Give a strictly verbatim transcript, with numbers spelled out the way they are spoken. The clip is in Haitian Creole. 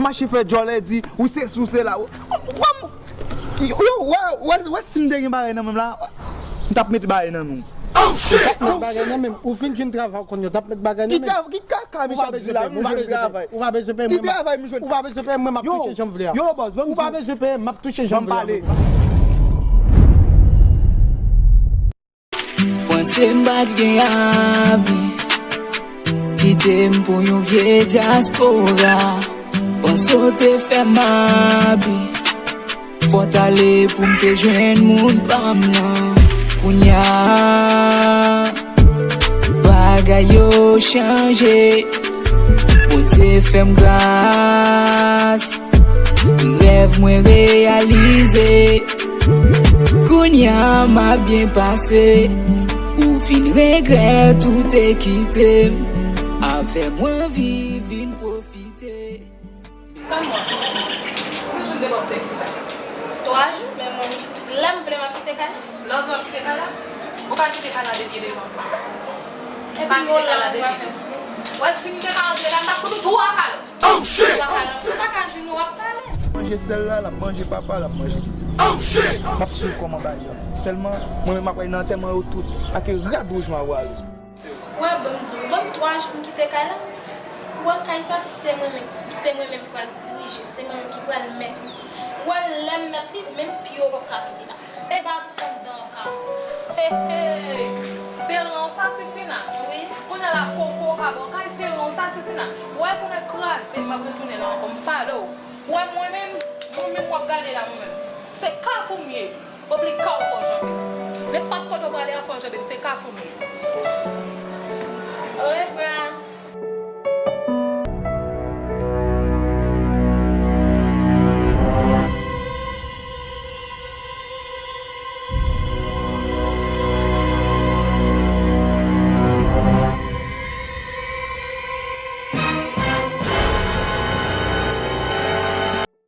Mache fè djòlè di, ou se si, ou se la. Ou, ou, ou, yo, yo, wè, wè, wè si m te gen bagay nan men m la, m t ap met bagay nan men w. Ou pa t met bagay nan men m. Ou fin jwenn travay ou konn yo t ap met bagay nan men m. Ki kaka Michel di la, m jwenn travay. Ou pa bezwen peye mwen. Ki travay m jwenn? Ou pa bezwen peye mwen, m ap touche jan m vle a. Yo, bòs, ban m di w. Ou pa bezwen peye m, m ap touche jan m vle a. Ban m pale. Panse m pa t gen avni. Kite m pou yon vye dyaspora. Panse w te fè m abi. Fò t ale pou m te jwenn moun pa m nan. Kounya, bagay yo chanje. Bondye fè m gras. Rèv mwen reyalize. Kounya m ap byen pase. Ou vin regrèt ou te kite m. Avè mwen viv, vin pwofite. Konbyen jou m te ba w te kite kay sa? Twa jou, men mwen, lè m vle m ap kite kay la. Lè w vle w ap kite kay la? Ou pa kite kay la depi devan. Epi m pa kite kay la depi. Wè, si m te ka antre la, m t ap fout ou twa kalòt. Twa kalòt. Ou pa ka jwenn ou ap pale. Manje sèl la, l ap manje papa, l ap manje pitit. M ap swiv kòman bagay yo ap. Sèlman, mwen menm m ap nan antèman yo tout. Ake rad wouj m a wale. Wè, ban m di w, ban m twa jou m kite kay la. Wè, kay sa, se mwen menm, se mwen menm k pral dirije, se mwen menm ki pral mèt li. Wè, lè m mèt li, menm pye w p ap ka kite la. E pa di sa anndan ankò. Hey, hey! Se ran w sa, Tisina? Wi. Kounye a la, koko w ka bon kay, se ran w sa, Tisina? Wè, kounye kraze m, m ap retounen la ankò, m pale w. Wè, mwen menm, mwen menm w ap gade la, mwen menm. Se Kafou m ye. Oblika w fò janbe. Nenpòt kote w prale a fò janbe m, se Kafou m ye. Orevwa.